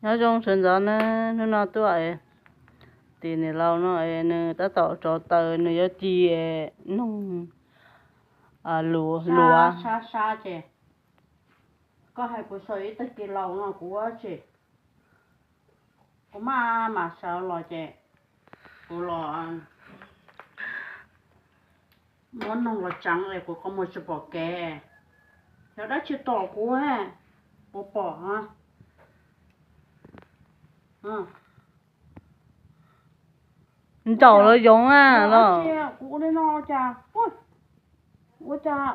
Nyob zoo sawv ntxov na, hnub no tuaj tim niam laus no es nws tab tom rauv taws, nws yuav ci noog luav luav. Sab sab ces koj hais kuv sau ib tag kis laus no kuv ua tsi, kuv maj mam sawv los ces kuv los muab noog los tseev es kuv qhov muag tsis pom kev. Yog dab tsi tom kuv, kuv pom nraum los yoov a los. Kuv ua li no cas, ua cas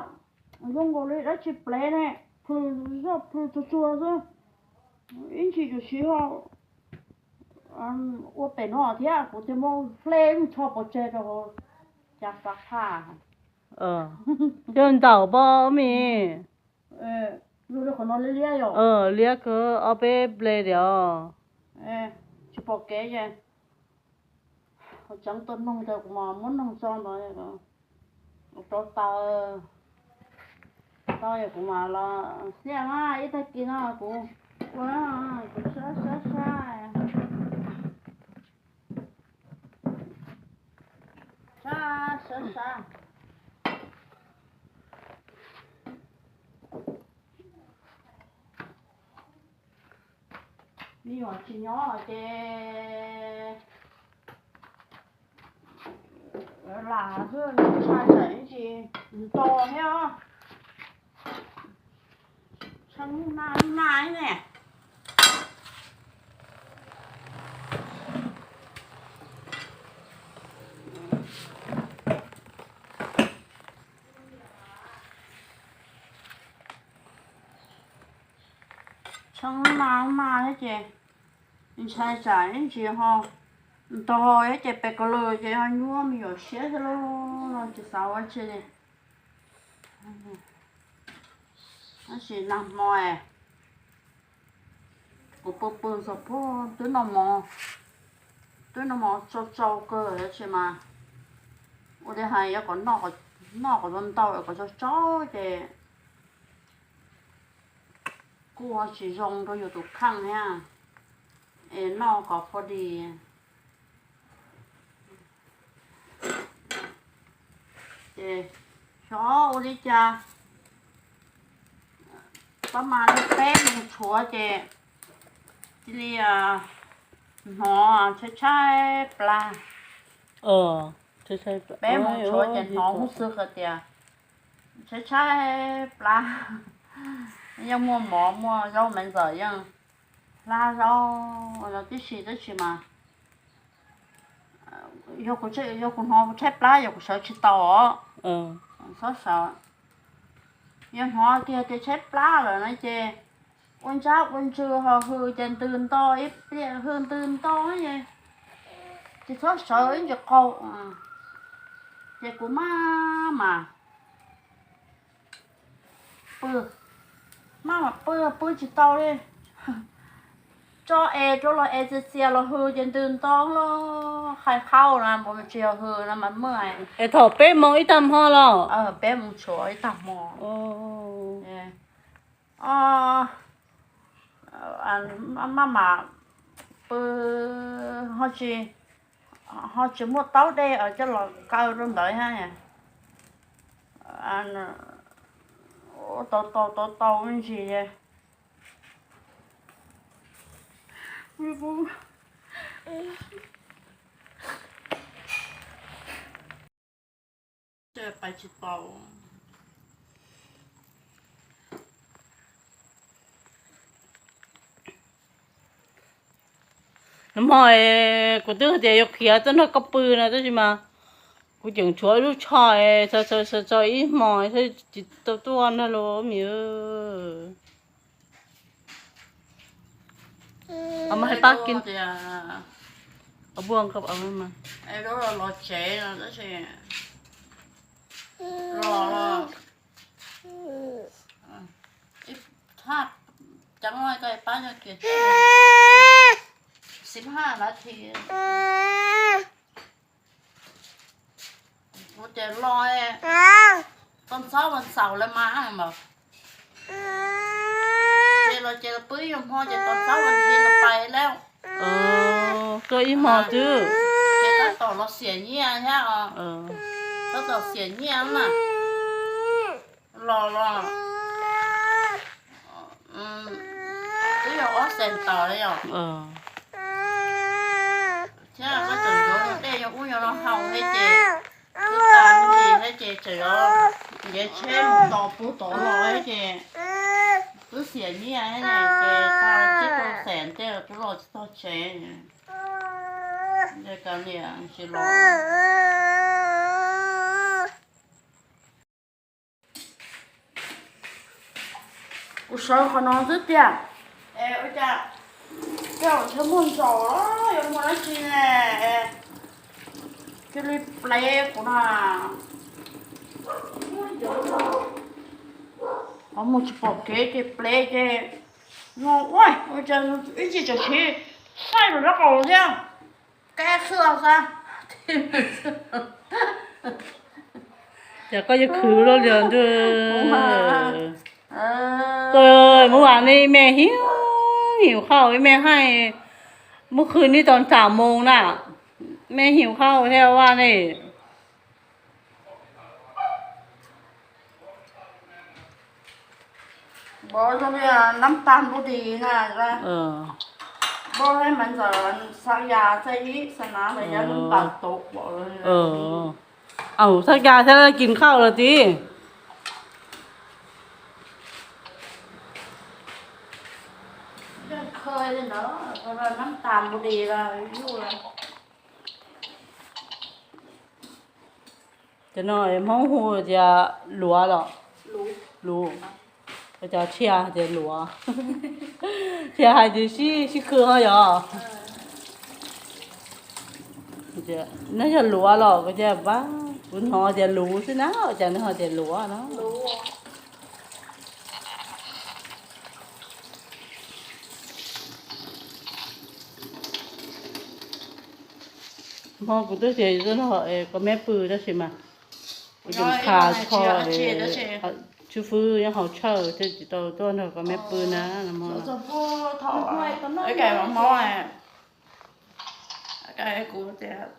zoo nkaus li dab tsi plev ne, plhws zoj plhws tsuag tsuag xwb. Ib ntsis tsuas siv ho ua pem no thiab, kuv thiaj muab hle mus tso pov tseg rau hauv caj fab phaj. Yog nraum pob mis. Liab kawg ob peb ple tiag. Tsis pom kev ces tseev tuaj noog tas kuv mam muab noog tso ntawd, rauv taws tau es kuv mam los xiab na, ib tag kis no kuv ua, kuv sab sab sab, sab sab sab. Me nyuam tsis nyob ces lam xwb, ntshai tsam ib ntsis nto thiab. Tshee na na ne. Tshee na na thiab ces ntshai tsam ib ntsis ho ntog thiab ces pes kawg lawm ces ho nyuaj me nyuam siab thiab lauj, no tsis xav ua tsi li. Tab sis nag hmo kuv pw pw ntxog puag twb noj mov, twb noj mov tsau tsau kawg tab sis mas ua li hais yuav kom noj kom ntau kom tsau tsau ces kuj ho tsis zoo rau yus tus kheej thiab, es noj kom pha di. Ces xyov ua li cas, pab mas li peb moos tshuav ces cia li hnov tshaib tshaib plab. Peb moos tshuav ces hnov huv xwb hais tias tshaib tshaib plab. Yeej muaj mov muaj zaub me ntxawm yeej hlab zaub no tib si tab sis mas yog kuv hnov kuv tshaib plab yog kuv sawv tsis tau os. Txhob sawv, yog hnov kiag tias tshaib plab lawm no ces ua ntsab ua ntsws ho hws ces ntws nto ib pliag hws ntws nto ces tsis txhob sawv ib ntsis qaug. Ces kuv maj mam pw, maj mam pw pw tsis tau li, tso es rau los es txias txias los hws ces ntws nto loj, qhai qhaub na npua tsis yog hws no mas muaj. Es thaum peb moos ib tag hmo los? Peb moos tshuav ib tag hmo. Maj mam pw, ho tsis, ho tsis muaj taub dej coj los kaw rau ntawd thiab. Tau tau tau tau me ntsis pais tsis tau. Nag hmo kuv twb hais tias yuav khiav tuaj nrog koj pw no tab sis mas kuv tseem tshuav ib lub tsho, tso tso ib hmos thiaj tsis tau tuaj nrog luag me. Mas hais pab kiag, los tsev no tab sis los thaj ceeb koj pab nyob kiag xib haj na thi. Kuv ces los tau ntxob ua ntxaus lawm mas, ces Los ces los pw ib nyuag hmo ces tos txog vas thiv los pais lawm. Tuaj ib hmo xwb. Ces tab tom los xiam nyiaj thiab os. Tab tom xiam nyiaj na. Los los twb yog ob xees tawm yom. Thiab koj tseem yuav dej yog ub yog no haus thiab ces twb tas ntsis thiab ces tseem yuav ntiav tsheb mus tos puag tod los thiab ces twb xiam nyiaj thiab ces tag tsib rau xees tej los twb los tsis txog tsev. Kav liam tsis los. Kuv sawv qhov no xwb tiag. Es ua cas tej zaum ntshe muaj ntsaum los yuav muaj dab tsi ne, cia li plev kuv na. Qhov muag tsis pom kev ces plev ces no ua cas ib ntsis txawm siv saib rau lub qau thiab. Kab xwb xav. Ces koj yuav khwv los li ntuj. Mus vas ne me hiu, hiu qhauj me hais, mus khwv ni tau tsam moos na, me hiu qhauj thiab vaj ne. Npov zoo li nab tas npub dis na. Npov thiab mas ntxawm xav yas txaj ib xav na los yog nab tas tuv. Au, xav yas thiab kis qhauj los txiv. Nab tas npub dis los yuj los. Cov no Hmoob hu tias luav los? Luv. Cov Tshiab hais tias luav. Tshiab hais tias sib khw ho yog. Neb yog luav los? Kuv hnov tias luv xwb na, ua cas neb ho tias luav no? Hmo kuv twb tias yuav tuaj nrog koj meb pw tab sis mas kuv tseem kha tsho, tswv fwb nyob hauv tshawj thiaj tsis tau tuaj nrog koj meb pw na. Hmo, kuv tias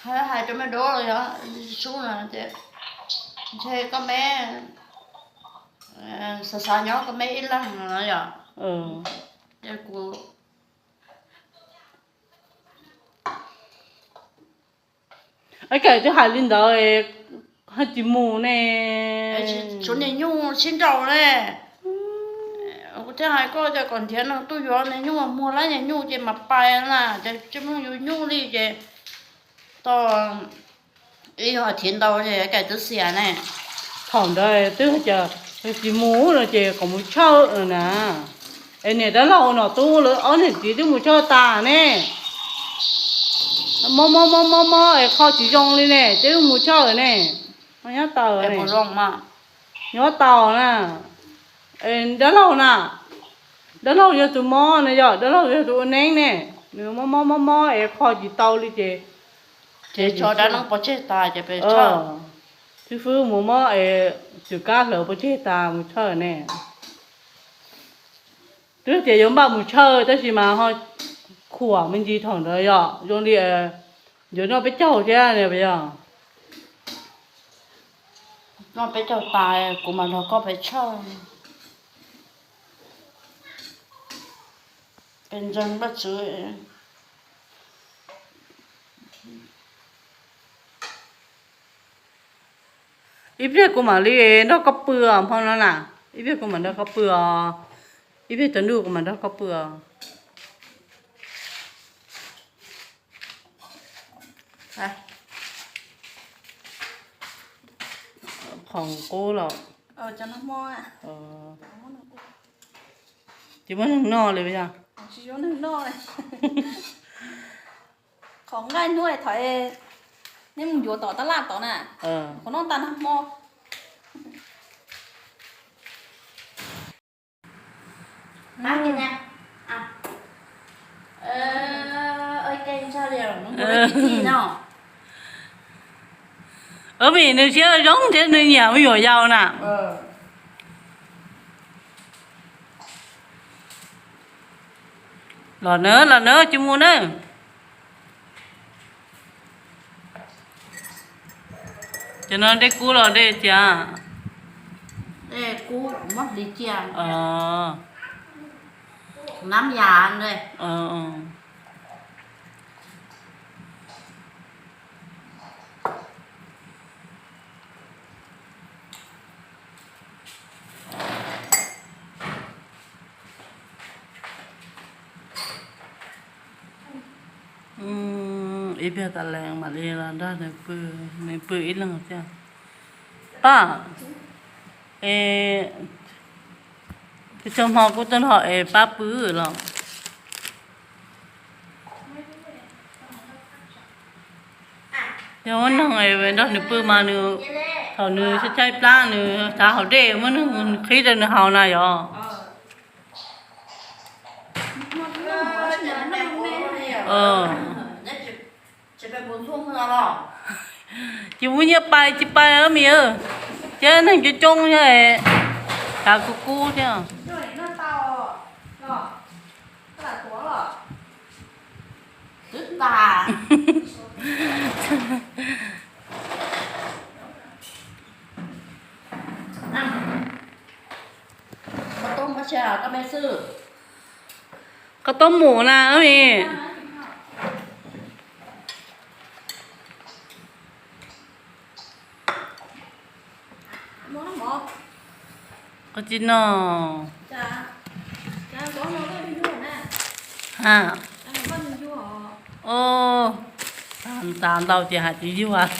hais rau mej dab los yog sub no ces ntshe koj meb xav xav nyob koj meb ib leeg no yom. Ces kuv Ib kawm twb hais li ntawd, haj tsis mus ne. Tshuav niag nyuj sib nraus ne. Kuv thiaj hais koj tias kom nrhiav neeg tuaj yuav niag nyuj, muag lab niag nyuj ces mas pais na, ces tsis muaj yuav nyuj li ces tau ib hais thiv ntau ces kawm twb xiam ne. Thaum ntawd twb hais tias tsis mus no ces kom mus chawj no na. Es niam dab laug Nom Tub lawv ob niam txiv twb mus chawj tas ne. Mob mob mob mob mob es kho tsis zoo li ne, twb mus chawj ne. Nyob taus, nyob taus na. Dab laug na, dab laug yog tus mob na, yog dab laug yog tus ua neeb ne. Nws mob mob mob mob es kho tsis tau li ces, ces tso dab laug pov tseg tas ces peb chawj. Xib fwb mus mob es tus kab hlawv pov tseg tas mus chawj ne. Twb tias yuav npaj mus chawj tab sis mas ho khuam me ntsis thaum ntawd yom, zoo li yuav noj peb caug thiab ne puas yog? Noj peb caug tas kuv mam nrog koj peb chawj. Peb ntseeg Vajtswv. Ib pliag kuv mam li nrog koj pw os hmo no na. Ib pliag kuv mam nrog koj pw os. Ib pliag tsaus ntuj kuv mam nrog koj pw os. Qhov qub los. Tsis muaj neeg noj li puas yog? Qhov nqaij hnub thaum nej mus yuav tom tab laj tod na, qhov noj tag nag hmo. Ob pim nws siab zoo thiab nws nyiam me nyuam yaus na. Los na, los na, tsis mus na. Cov no dej kub los dej txias? Dej kub, muab hliv cia. Nab yas ne. Ib pliag tas lees mam li los nrog nws pw, nws pw ib leeg thiab. Pab, es, tsis tshua hmo kuv tuaj nrog es pab pw los. Yog muab noog es nrog nws pw mas nws, thaum nws tshaib tshaib plab nws xav haus dej muab noog qhib rau nws haus na yog. Tsis muaj nyiaj pais tsis pais os mis, thiab neeg coob coob thiab, xav kub kub thiab. Koj tau mus na mis. Koj tsis noj. Ha. Os, tas ntau ces hais tsis yuag.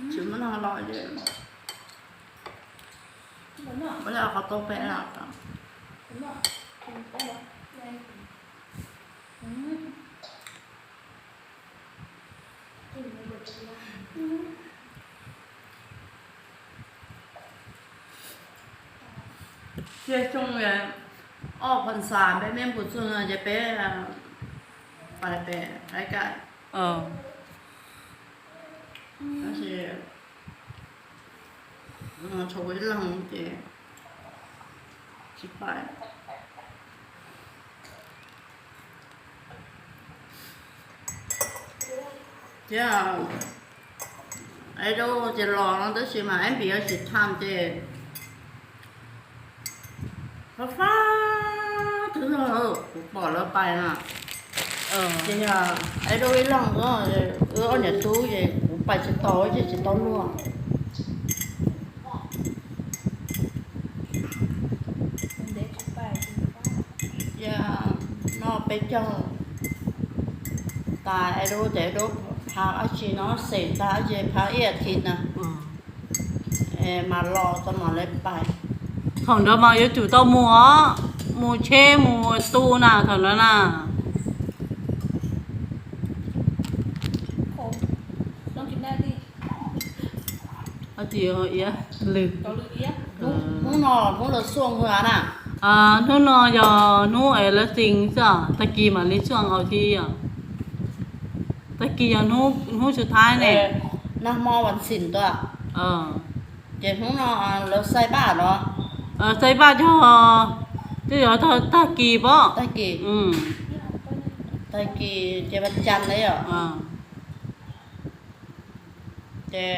Tsis muaj no los, qhov tau pem lawm. Ces xyoo ob phav xas peb me ntsis txog no ces peb pais pem Laib Kaim. Tab sis tshuav kuv ib leeg ces tsis pais. Thiab es dab ces los no tab sis mas es npis tsis tham ces fab fab twb yog kuv pom lawv pais na. Ces yog es dab ib leeg, wb ob niam tub ces kuv pais tsis tau ces tsis tau luag. Ces noj peb caug tas es dab ces dab phav dab tsi no xeem tas ces phav ib as thiv na. Mas los tau mam li pais. Thaum ntawd mas yuav tsum tau mus os, mus tsheb mus tu na thaum ntawd na. Hnub no, hnub lawv xuaj hwv na. Hnub no yog hnub es lawv xeem xwb, tag kis mam li xuaj nkaus thiab. Tag kis yog hnub xu thaib ne. Nag hmo vas xim tuaj. Ces hnub no lawv xaib paj los. Xaib paj yog, twb yog tag kis pob. Tag kis, tag kis ces vas cas ntawd yom. Ces,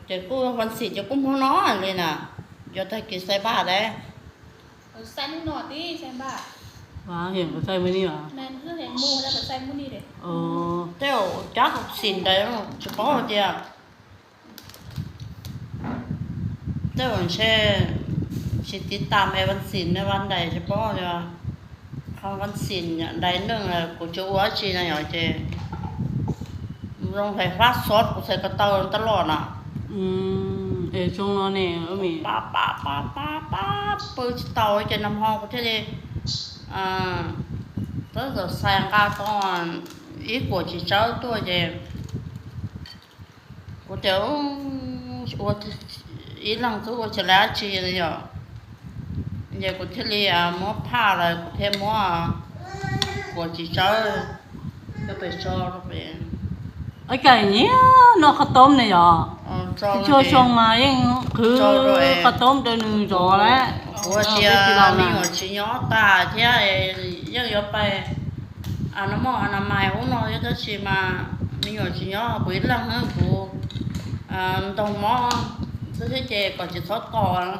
ces kuj vas xim ces kuj hnub no li na, yog tag kis xaib paj lawm. Tej zaum cab vas xim ntawd tsis paub tias, tej zaum ntshe tsis tiv tam es vas xim ne, vas ntawd tsis paub tias qhov vas xim ntawd neej kuv tsis ua dab tsi na yom ces zoo hlais fab xov kuv txhais ko taw taj loj na. Es zoo no ne, pab pab pab pab pab pw tsis tau ces nag hmo kuv thiaj li tab tom xais nqa tau ib kuam txiv tsawb tuaj ces kuv tias ua ib leeg twb ua tsis lawv dab tsi yom, ces kuv thiaj li muab phaj lawm kuv thiaj muab kuam txiv tsawb rau pem tso rau pem. Ib kaim nyiam noj qhov toob ne yom. Txhua xyoo mas yeej qhwv qhov toob rau nws zov lawm. Kuv tias me nyuam tsis nyob tas thiab yeej yuav pais noj mov na mais ub no thiab tab sis mas me nyuam tsis nyob kuv ib leeg na kuv ntaus mob xwb thiab ces kom tsis txhob tos.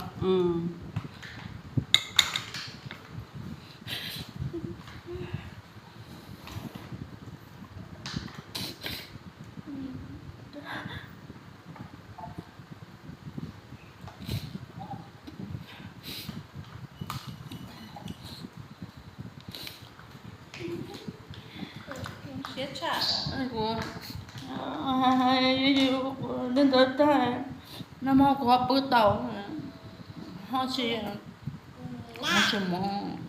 Kuv, li ntawd tag, nag hmo kuv ho pw tau, ho tsis, tsis mus.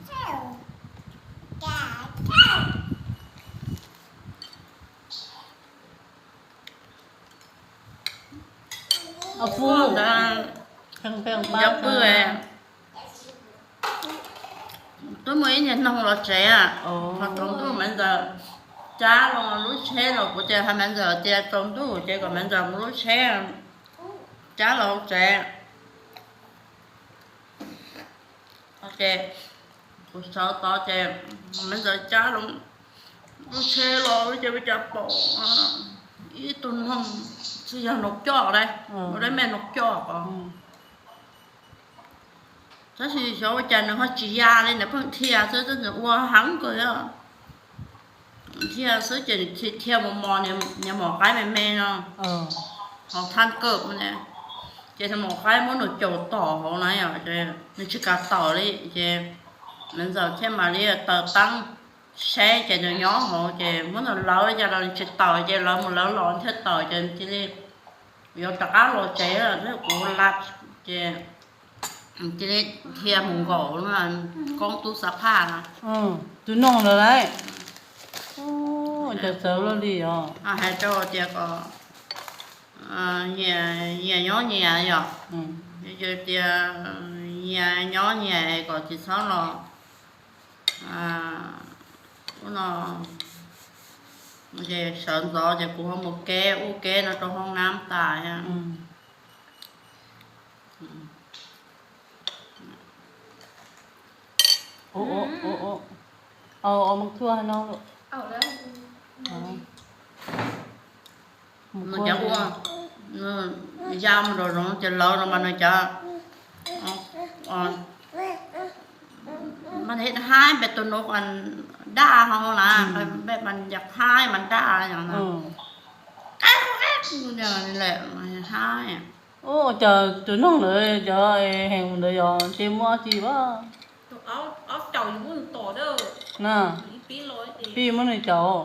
Pheej pheej pab pw. Twb muaj ib niag noog los tsev, ho tsaus ntuj Maiv Ntxawm cab los lub tsheb los kuv ces hais Maiv Ntxawm tias tsaus ntuj ces kom Maiv Ntxawm mus lub tsheb cab los hauv tsev. Ces kuv sawv tod ces Maiv Ntxawm cab lub tsheb los ces ua cas pom ib tug noog, tsis yog noog coj dab, ua dab me noog coj os. Tab sis xyov ua cas nws ho tsis ya li, nws pheej dhia xwb, nws ua heev kawg. Dhia xwb ces nws dhia mus mos niag maum qaib me me no, hauv thaj kawm ne, ces niag maum qaib muab nws caum tom hauv na, nws tsis kam tawm li ces Maiv Ntxawm thiaj mam li taws teeb saib ces nws nyob hauv ces muab nws lawv li cas los nws tsis tawm ces lawv mus lawv los thiaj tawm ces cia li yuav rov qab los tsev thiab kuv la ces cia li dhia mus nkaum koob tub xav phaj no. Tus noog lawm lauj. Cov txawv luaj li os. Hais rau tias kom nyias nyob nyias yom, yog tias nyias nyob nyias kom tsis txhob los ub no. Ces sawv ntxov ces kuv ho mus keb ub keb no rau hoob nab tas. Nws cov ua ya mus nraum zoov ces lawv no mas nws cov mas haib pem tus nus daj ho na, pem mas yog haib mas daj yog na, haib. Ua cas tus noog ntawd cov heev ntawd yog ntshe muaj dab tsi a? Na, pib muab nws caum.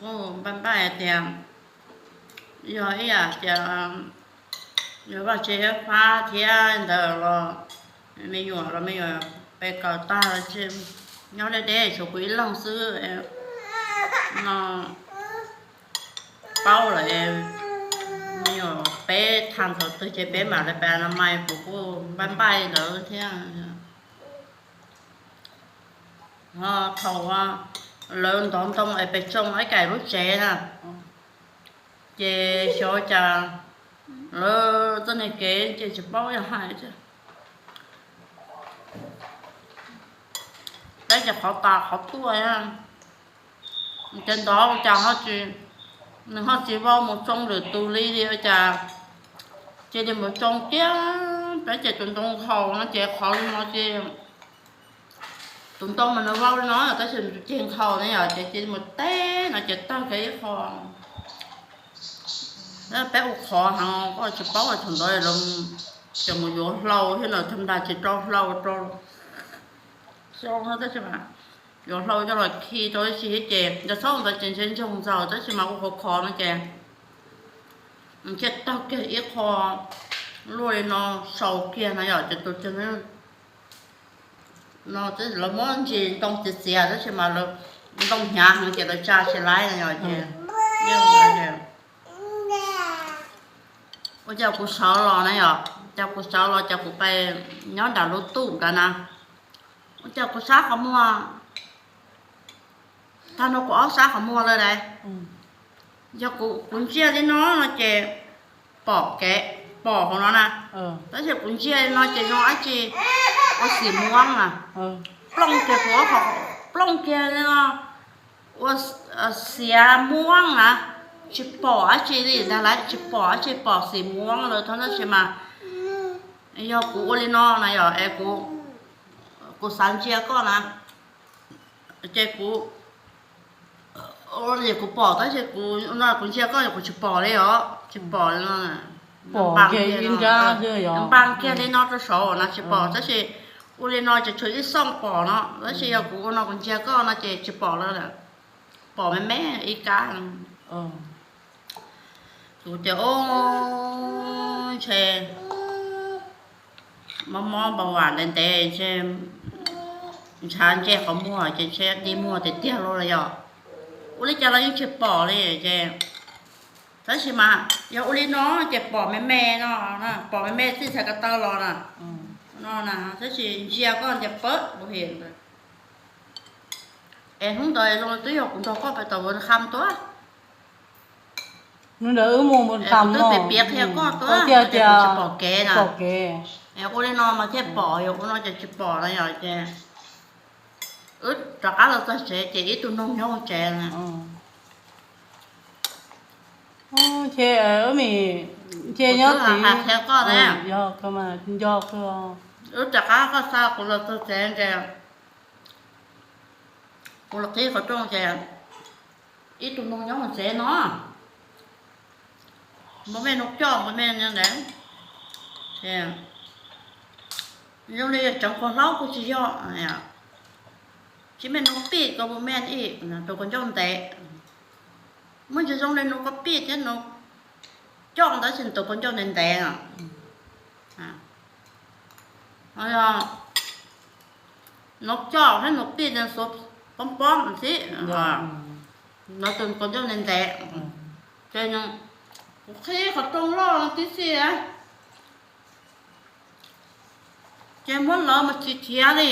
Kuv npaj npaj tias yog ib yam tias yog Vajtswv fab thiab ntawd los me nyuam los me nyuam pes kawm tag los tsis nyob deb deb tshuav kuv ib leeg xwb no. Paub lawm me nyuam peb thav thaum twg ces peb mam li pem no mas kuv kuj npaj npaj ntawd thiab. Ho thaum lawv ntov ntoo es pem tsoo ib kaim lub tsev na, ces xyov cas lawv txoj niag kev ces tsis paub yog hais tias peb ces qhov tas qhov tuaj. Ces ntov ua cas ho tsis, nws ho tsis vau mus tsoo lwm tus li li ua cas cia li mus tsoo kiag peb ces tus ntoo nkhaus no ces qhov li no ces tus ntoo mas nws vau li no tab sis nws ceg nkhaus ne yom ces cia li mus teb no ces tawg kiag ib qho. Peb ua qhov heev koj tsis paub thaum ntawd ces mus yuav hlau thiab no, thaum ntawd tsis rau hlau rau xyoo tab sis mas yuav hlau coj los khi rau ib si thiab ces yog txhob ntawd ces ntshe ntsoog ntxaws tab sis mas ua qhov khov no ces thiaj tawg kiag ib qho luaj li no, sau kiag no yom ces tus no lawv muab ntsis ntoo txias txias tab sis mas lawv ntoo hnyav heev ces lawv tsa tsis laib no yom, ces ua cas kuv sawv los na yom, cas kuv sawv los ces kuv pais nyob nram lub tub nrad na, ua cas kuv sab qhov muag, tag no kuv ob sab qhov muag lawm lauj. Yog kuv ntsia li no no ces pom kev, pom hauv no na, tab sis kuv ntsia li no ces zoo dab tsi ua xim muab na, plooj kiag kuv, plooj kiag li no ua xiav muab na, tsis pom dab tsi li ntag lauj, tsis pom dab tsi, pom xim muab lawm thaum tab sis mas yog kuv ua li no na yom, es kuv, kuv xav ntsia koj na, ces kuv, kuv pom tab sis kuv no kuv ntsia koj kuv tsis pom li os, tsis pom li no. Pom kiag ib nrab, npaj kiag li no rau saud no tsis pom, tab sis ua li no ces tshuav ib xooj pom no, tab sis yog kuv ua no kuv ntsia koj no ces tsis pom lawm, pom me me ib kab. Kuv tias, o, ntshe mob mob npaum vam ntev ntev ntshe ntshav ntsej qhov muag ces ntshe di muag tiag tiag los yog ua li cas los yeej tsis pom li ces, tab sis mas yog ua li no ces pom me me no, pom me me txij txhais ko taw los na, no na, tab sis ntsia koj ntsia pawg ua hem ntawd. Es hnub ntawd zoo li twb yog kuv nrog koj pais tom Vaj Kham tuaj. Hnub ntawd wb mus Vaj Kham no, twb piav qhia koj tuaj tias tsis pom kev na, pom kev. Ua li no mas thiaj pom, yog ua no ces tsis pom no yom ces wb rov qab los txog tsev ces ib tug noog nyob hauv tsev na. Nce, nce nyob tid, qhia koj na, yog nco koj. Wb rov qab koj xa kuv los txog tsev ces kuv los qhib qhov rooj ces ib tug noog nyob hauv tsev no, npua mej noog coj npua mej ntawd, zoo li yog tseev kua hlaub kuj tsis yog, tsis mej noog pij koj npua mej ib tus kua ncauj ntev, muaj ntsis zoo li noog koj pij thiab noog coj ntawd tsis tus kua ncauj ntev ntev no. Noog coj thiab noog pij xuav pob pob xwb, no tus kua ncauj ntev ntev, ces kuv qhib qhov rooj loj tib si ces muab lawv mus tsis khiav li.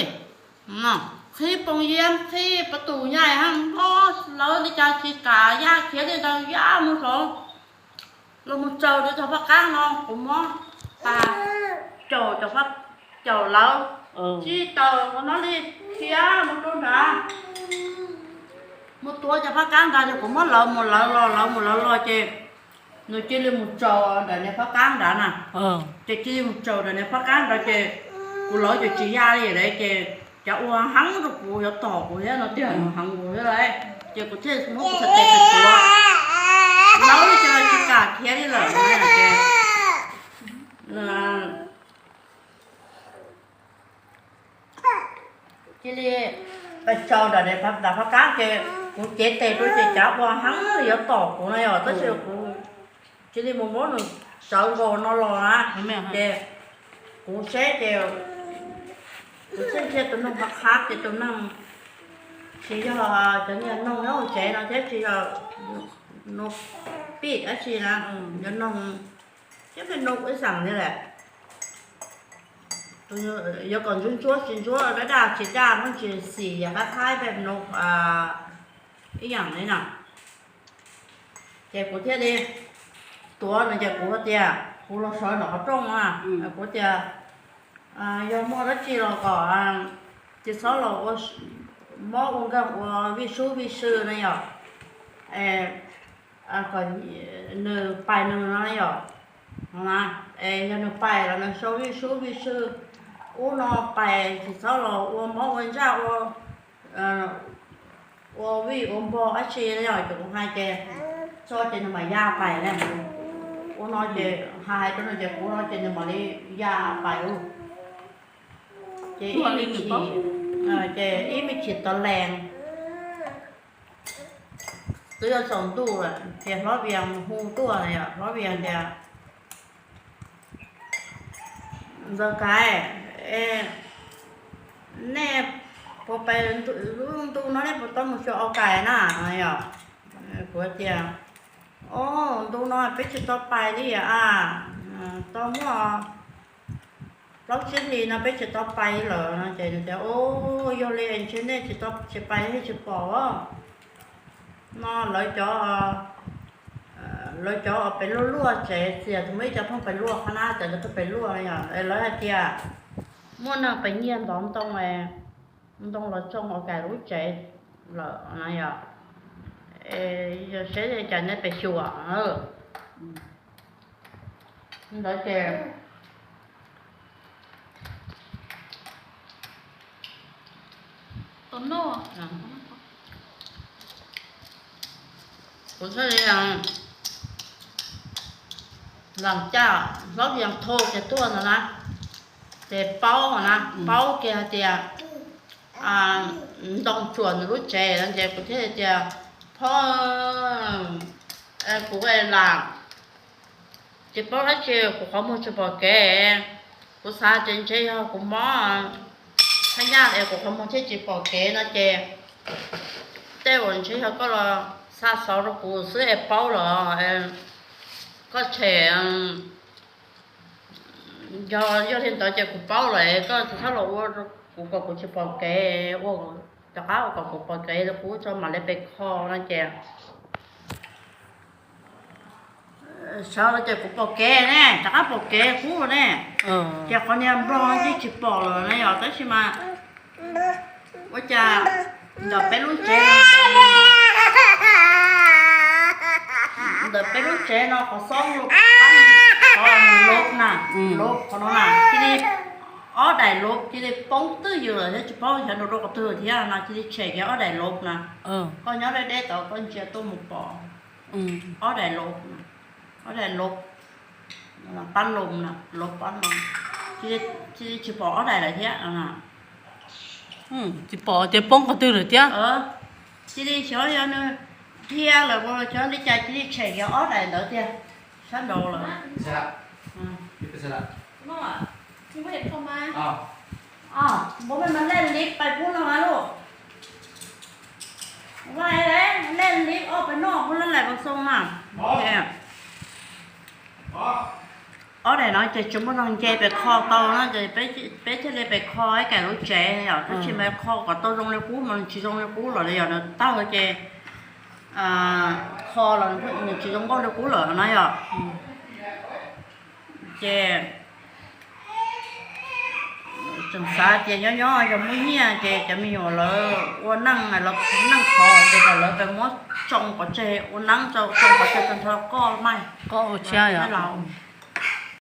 Qhib poo yab qhib pov tus nyaij hab npog lawv li cas tsis kam yaj khiav li ntawd, yaj mus saud los mus tsaws rau cov phab qab no, kuv muab pas caum cov, caum lawv, tsis taws ua no li, khiav mus rau nrad, mus tuav cov phab qab nrad ces kuv muab lawv mus lawv los lawv mus lawv los ces nws cia li mus tsaws ntawm niag phab qab nrad na. Ces cia li mus tsaws ntawm niag phab qab nrad ces kuv lawv ces tsis ya li lawm ces cov ua heev rau kuv yuav tom kuv thiab no tiag, heev kuv thiab lauj, ces kuv thiaj muab kuv sartej tuav, lawv li cas tsis kam khiav li lawm ces cia li pais tsaws ntawm phab qab ces kuv cev tes rau ces cov ua heev li yuav tom kuv no yom, tab sis kuv cia li mus muab nws sawv nkaus no los na, ces kuv seb ces kuv thiaj ntsia tus noog qhab qhab ces tus noog tsis yog cov niag noog nyob hauv tsev no thiab tsis yog noog pij dab tsi na, yog noog thiab peb noog ib xeem li lawm. Yuav kom ntsuab ntsuab tsis ntsuab, daj daj tsis daj, muaj ntsis xim yam qab qhaib peb noog ib yam li no. Ces kuv thiaj li tuav no ces kuv tias kuv los sawv nram qhov rooj na, kuv tias yog muaj dab tsi los kom tsis txhob los ua mob ua nkeeg ua vij sub vij sw na yom, kom nws pais nws no na yom. Es yog nws pais los nws sau vij sub vij sw ub no, pais tsis txhob los ua mob ua ntsaj ua ua vij ua npo dab tsi yog ces kuv hais ces txog ces nws mam ya pais na. Ua no ces hais hais rau nws ces kuv no ces nws mam li ya pais ub. Ces ib me chim, ces ib me chim tau lees twb yuav tsaus ntuj lawm ces hlob Vias hu tuaj, hlob Vias tias, Ntxawm Kaiv, nej Puas pais lub ntu no nej puas tau mus xyuas ua kais na? Yog, kuv tias, o, ntu no peb tsis tau pais li a, tau muaj plaub tsib hlis no peb tsis tau pais lawm no ces nws tias, o, yog li ntshe nej tsis tau, tsis pais thiaj tsis pom os. No lawv cov, lawv cov pem luaj luaj tsev, txias tus muaj ib co phooj pem luaj qhov na, ces lawv pheej pem luaj yom, lawv hais tias muaj neeg pem nyiag ntov ntoo, ntoo los tsoo ua kais lub tsev lawm na yom. Yog seb cas nej pem xyuas ntawd ces kuv thiaj li lam caj hlob Vias Thoj kiag tuaj no na, ces paub na, paub kiag hais tias ntoo tsuam nws lub tsev no ces kuv thiaj li tias, phob, kuv lam tsis paub dab tsi, kuv qhov muag tsis pom kev. Kuv xav tias ntshe yog kuv mob thaj nyaj es kuv qhov muag thiaj tsis pom kev no ces tej uas ntshe yog koj los xa xov rau kuv xwb es paub los koj tshem. Yog, yog li ntawd ces kuv paub lawm, koj txhob los ua kuv kom kuv tsis pom kev, ua, rov qab ua kom kuv pom kev rau kuv tso mam li pes kho no ces sawv los ces kuv pom kev ne, rov qab pom kev kuv ne. Ces qhov niag nplog yeej tsis pom lawm na yom, tab sis mas ua cas ntawm peb lub tsev, ntawm peb lub tsev no qhov xob, qhov lob na, lob qhov no na cia li, ob daim lob cia li poob twj ywm lawm thiab tsis paub xyov nws rau qhov twg thiab no cia li tshem kiag ob daim lob na. Koj nyob deb deb tod koj ntsia tuaj mus pom ob daim lob, ob daim lob, pab lob na, lob pab lob, cia li tsis pom ob daim lawm thiab. Tsis pom tias poob qhov twg lawm thiab. Cia li xyov yog nws dhia lawm xyov li cas cia li tshem kiag ob daim ntawd tiag, sab nraud lawm. Npauj mej mas lej liv pais pub no mas lauj. Lej liv ob pais noj pub laj lais pab xoo mas. Ob daim no ces tsis muaj neeg nce pes kho tau na ces peb thiaj li pes kho ib kaim lub tsev yom, tab sis mas kho kom tau zoo li qub mas nws tsis zoo li qub los yog nws tawg ces kho los nws tsis zoo nkauj li qub lawm na yom. Ces tseem xav tias nyob nyob yog muaj nyiaj ces cov me nyuam lawv ua neej, lawv neej qhov ces kom lawv pes muab tsoo pov tseg, ua neeb tsoo pov tseg tag nrho koj mas, koj ua tshiab los.